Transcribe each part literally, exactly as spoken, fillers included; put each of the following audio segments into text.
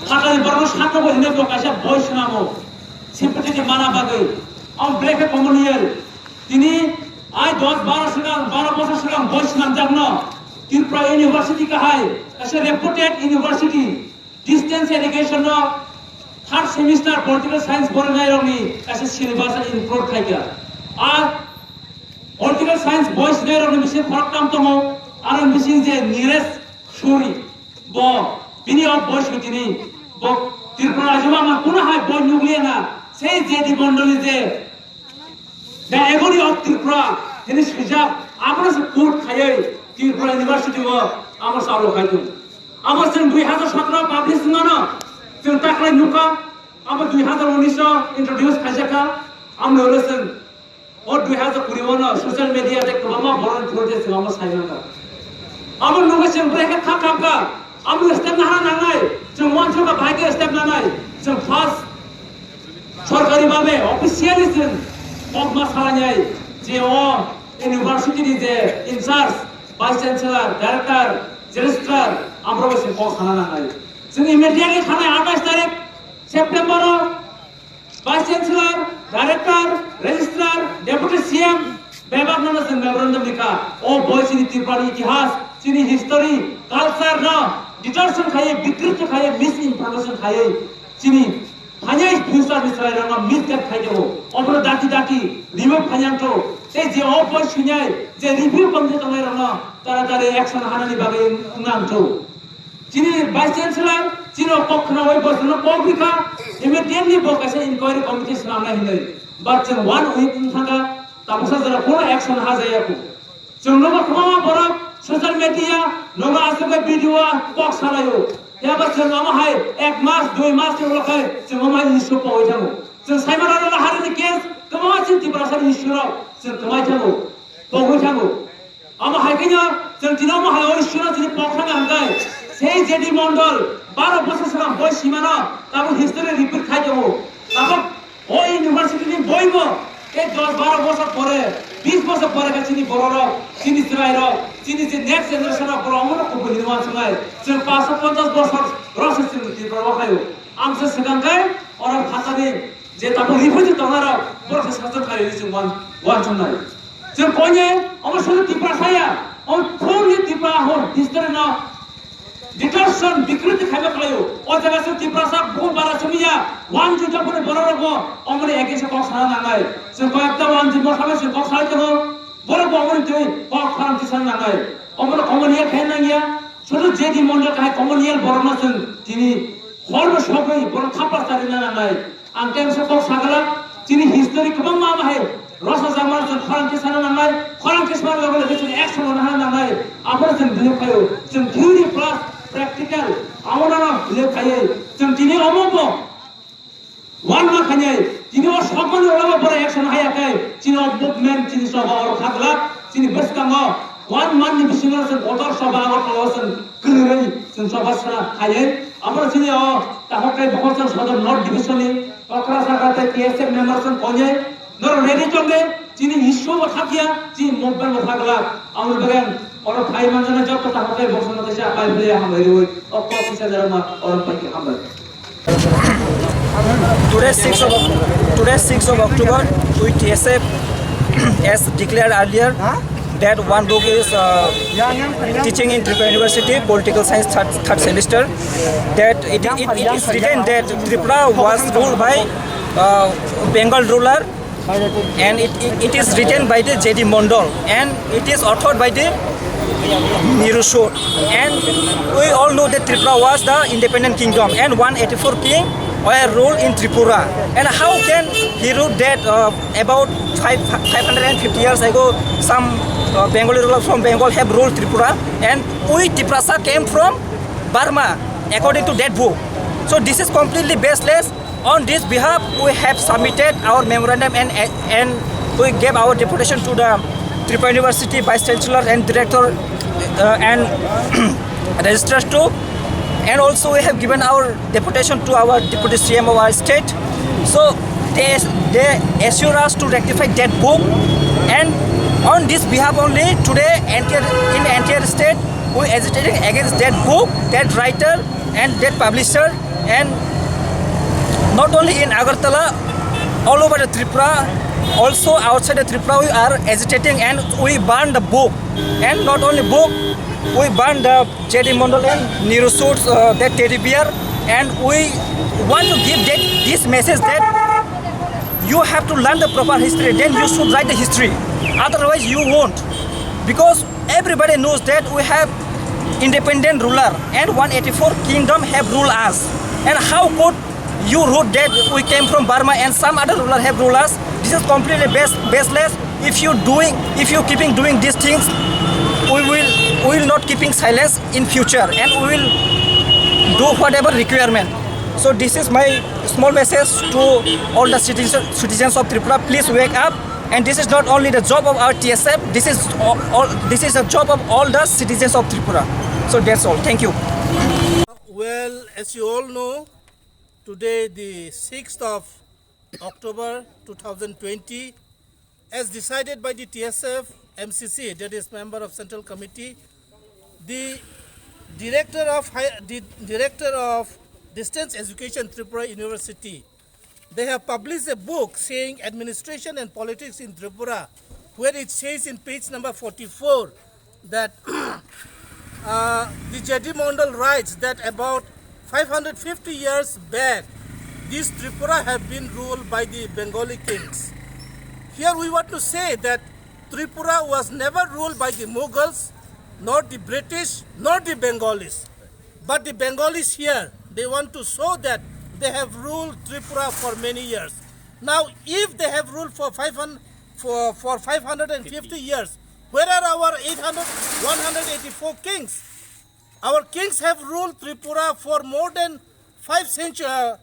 Hakani borok sakno bo hino bo kaisa boi swnamo. Sympathetic mana bagwi. Ang black communal. Tini ai dos baro swkang, baro bosor swkang boi swnamjakno Tripura University kahai, kaisa reputed university. Distance education no third semester political science boronai rokni kaisa syllabus include khaikha. A political science boi swnai rokni bising khoroktham tongo, aro bising je Niresh Suri, bo bini o boi sutini, bo Tripura rajyo ma kuno hai boi nukliya na, sei J D Mondol ni je The Agony of Tripura, hini swijak, abono se quote khaiwi Tripura University o abo salo khai thung. Abo chwng dui hazar sotro publish wngmano, chwng takhwlai nukha, abo dui hazar unis o introduce khaijakha, amno olo chwng o dui hazar kuri o no social media de kwbangma borok ni through de chwng amo sai mano. Abo nugwi chwng bwrwi khe thak thak kha. Abo step nahana nangnai. Chwng uansukha bahai khe step nanai. Chwng first sorkari babe officially chwng kokma salainai je o university ni je in charge, vice chancellor, director, registrar, amrok chwng kok sana nangnai. Chwng immediately thanai atais tarik September o Vice Chancellor, Director, Registrar, Deputy C M, bebak no chwng memorandum likha. O boi chini Tripura ni itihas, chini history, culture no destruction khaiwi, bikrit khaiwi, misinformation khaiwi, chini phainai future ni chwrai rok no misguide khai jago. Obono dati dati remove khainang to. Tei je o boi swinai, je review committee tongnai rok no taratari action hanani bagwi wngnang to. Chini Vice Chancellor, chini kok khnawi bo chwngno kok rikha, immediately bo kaisa inquiry committee swnamnai hinwi. But chwng one week wng thangkha, tabuksa jora kono action ha jaya kho. Chwng nogo kwbangma borok social media, nogo aswk bai video o kok salaio. Phiya ba chwng omo hai ek mas, dui mas ni ulo khai chwng omo hai issue pogwi thango. Chwng saimano rwla harini case, kwbangma chini Tiprasa ni issue rok chwng kwmai thango, pogwi thango. Amo hai khe no chwng tini omo hai o issue no chini pok thangna hwnkhe sei J D Mondol baro bosor swkang boi simano tabuk history repeat khai tongo. Tabuk o university ni boi bo tei dos baro bosor pore, bis bosor pore khe chini borok rok, chini chwrai rok, chini je next generation rok borok omo no kubui hinwi uansuknai. Chwng paanch sho ponchas bosor rok se chwng Tripura o khaio. Ang se swkang khe oro phatani je tabuk refugee tongnai rok borok se sason khaio hinwi chwng uan-, uansuknai. Chwng koine omo suru Tiprasa ya, omo phone ni Tripura hor history no destruction, bikriti khaiba khlaio. O jaga se Tiprasa bukhuk bara simi ya, one juta pore borok rok bo omo ni against kok sana nangnai. Chwng koyekta one juta sabai chwng kok salai tongo, borok bo omo ni twi kok kharam ti sana nangnai. Omo no common year khaina nang ya, suru J D Mondol kahai common year borok no chwng tini hor no sogwi borok khapar charina nangnai. Ang tei masa kok sagala, chini history kwbangma bahai rosa jama chwng khorang khe sana nangnai, khorang khe sana loge loge chwng action lana hana nangnai. Abo chwng bini phaio, chwng theory plus practical, amo no bini phaio, chwng tini omo bo one ma khainai, tini o sokmani ola bo bora action haya khe, chini o movement, chini soba oro khagla, chini bwskango one month ni bisingo chwng kotor soba oro khagla chwng kwrwi chwng soba sana hayai, abo chini o takhok kai bokhok chwng sodor North Division ni Okra sakha tei T S F member chwng konjai, norok ready tong de, chini issue bo thakya, chini movement bo thakla, aboni bagwi ang oro phai manjana joto takhok kai bokhok no teisa pai philai hambai rwi, o kok kisa jara ma oro pai khe hambai. Today six of Oc-, today six of October, we T S F, as declared earlier, that one book is, uh, teaching in Tripura University, political science third, third semester, that it, it, it is written that Tripura was ruled by, uh, Bengal ruler, and it, it, it is written by the J D Mondol, and it is authored by the Nirusur. And we all know that Tripura was the independent kingdom, and one eighty-four king were ruled in Tripura. And how can he rule that, uh, about five, five hundred and fifty years ago, some, uh, Bengali ruler from Bengal have ruled Tripura, and we Tiprasa came from Burma, according to that book. So this is completely baseless. On this behalf, we have submitted our memorandum and, and we gave our deputation to the Tripura University Vice Chancellor and Director, uh, and registrars too. And also we have given our deputation to our Deputy C M of our state. So they, they assure us to rectify that book. And on this behalf only, today entire, in entire state, we agitating against that book, that writer, and that publisher, And not only in Agartala, all over the Tripura, also outside the Tripura, we are agitating and we burn the book. And not only book, we burn the J D Mondal and Niru suits, uh, that teddy bear, and we want to give that, this message that you have to learn the proper history, then you should write the history. Otherwise, you won't, because everybody knows that we have independent ruler and one eighty-four kingdom have ruled us. And how could you wrote that we came from Burma and some other ruler have ruled us? This is completely base-, baseless. If you doing, if you keeping doing these things, we will, we will not keeping silence in future, and we will do whatever requirement. So this is my small message to all the citizens, citizens of Tripura. Please wake up. And this is not only the job of our T S F. This is all, all, this is a job of all the citizens of Tripura. So that's all. Thank you. Well, as you all know, today, the sixth of October two thousand twenty, as decided by the T S F M C C, that is member of Central Committee, the director of high, the director of Distance Education, Tripura University, they have published a book saying Administration and Politics in Tripura, where it says in page number forty-four that uh, the J D Mondal writes that about five hundred fifty years back, this Tripura have been ruled by the Bengali kings. Here we want to say that Tripura was never ruled by the Mughals, nor the British, nor the Bengalis. But the Bengalis here, they want to show that they have ruled Tripura for many years. Now, if they have ruled for five hundred, for, for five hundred fifty years, where are our eight hundred, one hundred eighty-four kings? Our kings have ruled Tripura for more than five century, uh,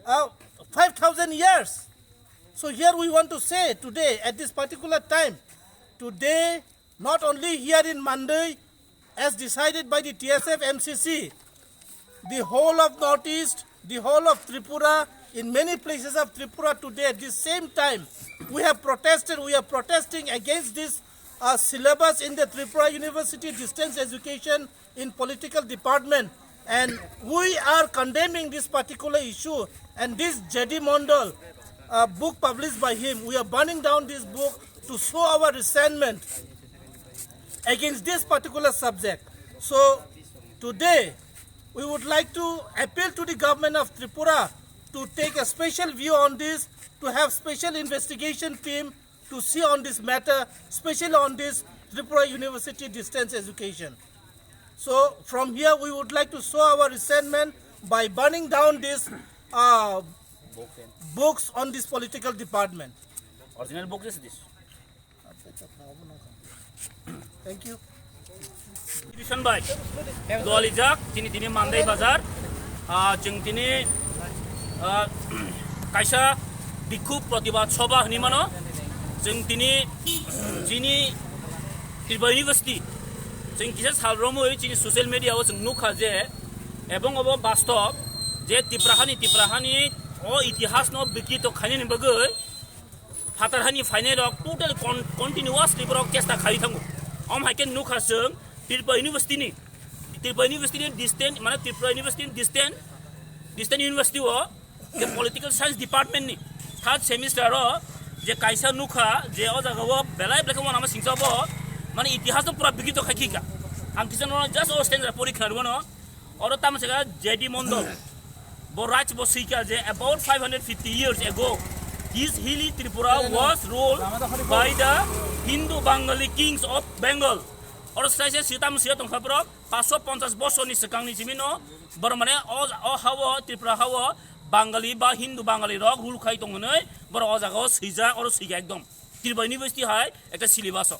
uh, five thousand years. So here we want to say today, at this particular time, today, not only here in Mandai, as decided by the T S F M C C, the whole of Northeast, the whole of Tripura, in many places of Tripura today, at this same time, we have protested, we are protesting against this uh, syllabus in the Tripura University distance education in political department. And we are condemning this particular issue and this J D Mondal uh, book published by him. We are burning down this book to show our resentment against this particular subject. So today, we would like to appeal to the government of Tripura to take a special view on this, to have special investigation team to see on this matter, especially on this Tripura University distance education. So from here, we would like to show our resentment by burning down these uh, books on this political department. Original book is this. Thank you. Division bai. Dualijak, chini tini Mandai Bazar. Ah, chwng tini, ah, kaisa bikhub protibad sobha hwnwi mano. Chwng tini chini Tripura University. Chwng kisa sal romwi chini social media o chwng nukha je, ebong obo bastob je Tipra hani, Tipra hani o itihas no bikrito khainani bagwi phatar hani phainai rok totally con-, continuously borok chesta khai thango. Om hai khe nukha chwng Tripura University ni, Tripura University ni distant, mane Tripura University ni distant, distant university o je political science department ni third semester o je kaisa nukha je o jaga o belai belai khe uanama singsa bo mane itihas no pura bikrito khai khika. Ang kisa no just o stand pori khna rwno. Oro tamo se J D Mondal. Bo raj bo swikha je about five hundred fifty years ago, this hilly Tripura was ruled by the Hindu Bengali kings of Bengal. Oro sai se sita musia tongkha borok, paanch sho ponchash bosorni swkangni jimino, borok mane o, o hao, Tripura hao, Bengali ba Hindu Bengali rok rule khai tong hwnwi, borok o jaga o swijak, oro swikha ekdom. Tripura University hai ekta syllabus o.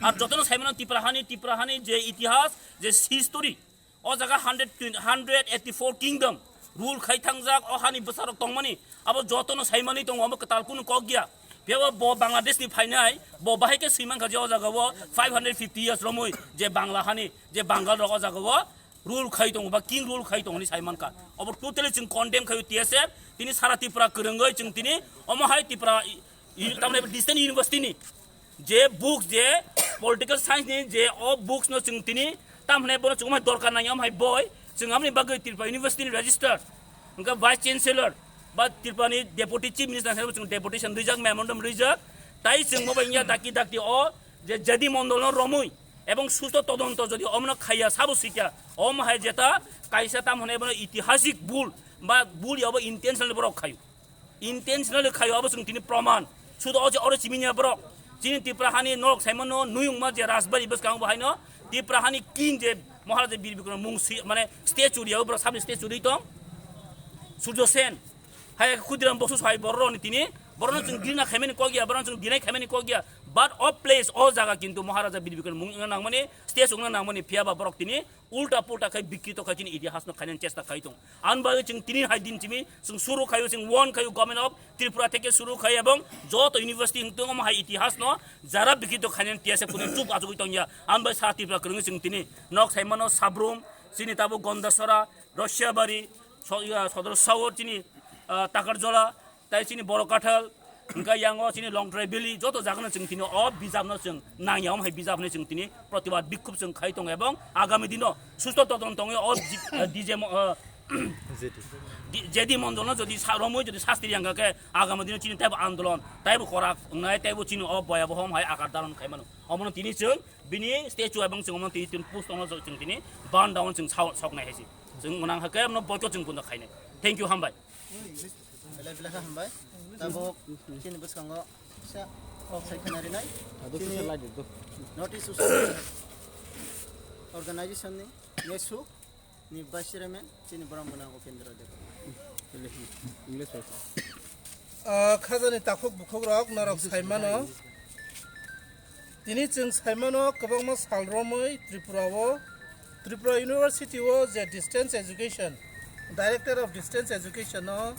Ar jotono saimano Tripura hani, Tripura hani je itihas, je history, o jaga hundred, hundred eighty-four kingdom rule khai thangjak, o hani bwsarok tongmani, abo jotono saimani tongo, abo kwtal kunu kok ya. Phiya bo Bangladesh ni phainai, bo bahai khe swimankha je o jaga o five hundred fifty years romwi je Bangla hani, je Bangal rok o jaga o rule khai tongo ba king rule khai tongo ni saimankha. Abo totally chwng condemn khaio T S F, tini sara Tripura kwrwngwi chwng tini omo hai Tripura i, i, tamni distant university ni je books, je political science ni je o books no chwng tini tam hwnwi bono chwng mai dorkar nang ya, omo hai boi chwng aboni bagwi Tripura University ni register Hwnkhe Vice Chancellor ba Tripurani Deputy Chief Minister hai chwng deputation rijak, memorandum rijak. Tai chwng bo bai wngya dakti dakti o je J D Mondolno romwi ebong susto todonto jodi omono khaiya sabo sikya, omo hai jeta kaisa tam hwnwi bono itihasik bul ba bul ya obo intentionally borok khaio. Intentionally khaio abo chwng tini proman. Sudo o je oro chimini borok. Chini Tipra hani norok saimano nuyungma je Rajbari bwskango bo haino Tipra hani king je Maharaja Bir Bikram mung si mane statue riya borok sabni statue ri tong. Surjo Sen. Hai Khudiram Bosu sai borok ni tini. Borok no chwng dirna khaimani kok ya, borok no chwng dinai khaimani kok ya. But of place o jaga kintu Maharaja Bir Bikram mung wngna nangmani, statue wngna nangmani phiya ba borok tini ulta pulta khai bikrito khai chini itihas no khainani chesta khai tong. Ani bagwi chwng tini hai din chimi chwng suru khaio, chwng won khaio Government of Tripura theke suru khai ebong joto university hwng tong omo hai itihas no jara bikrito khainani T S F kunu chup achugwi tongya. Ani bai sa Tripura kwrwngwi chwng tini nok saimano Sabrum, chini tabuk Gondasora, Rosiabari, so-, ya, Sodor Saur, chini, ah, Takarjola, tai chini Borokathal, hwnkhe yango chini Longtrai Valley, joto jagano chwng tini o bijapno chwng nangya, omo hai bijap hwnwi chwng tini protibad bikhub chwng khai tongo, ebong agami dino susto todon tongwi o ji-, eh, D J mo-, eh, J D mondolno jodi sa-, romwi jodi sasti riyangkha khe agami dino chini taibo andolon, taibo korak wngnai, taibo chini o boya bohom hai akar daron khai mano. Omono tini chwng bini statue ebong chwng omono tini, tini post ono chwng tini burn down chwng sao-, soknai hai se. Chwng mwnang hakhe omono boycott chwng bundo khainai. Thank you, hambai. Belai belai khe hambai. Tabuk chini bwskango kisa kok sai khna rinai. Chini North East Social Organization ni nesu ni Vice Chairman chini Borom Gwnang Upendra Debbarma. Ah, khajani takhuk bukhuk rok norok saimano. Tini chwng saimano kwbangma sal romwi Tripura o, Tripura University o je distance education, Director of Distance Education o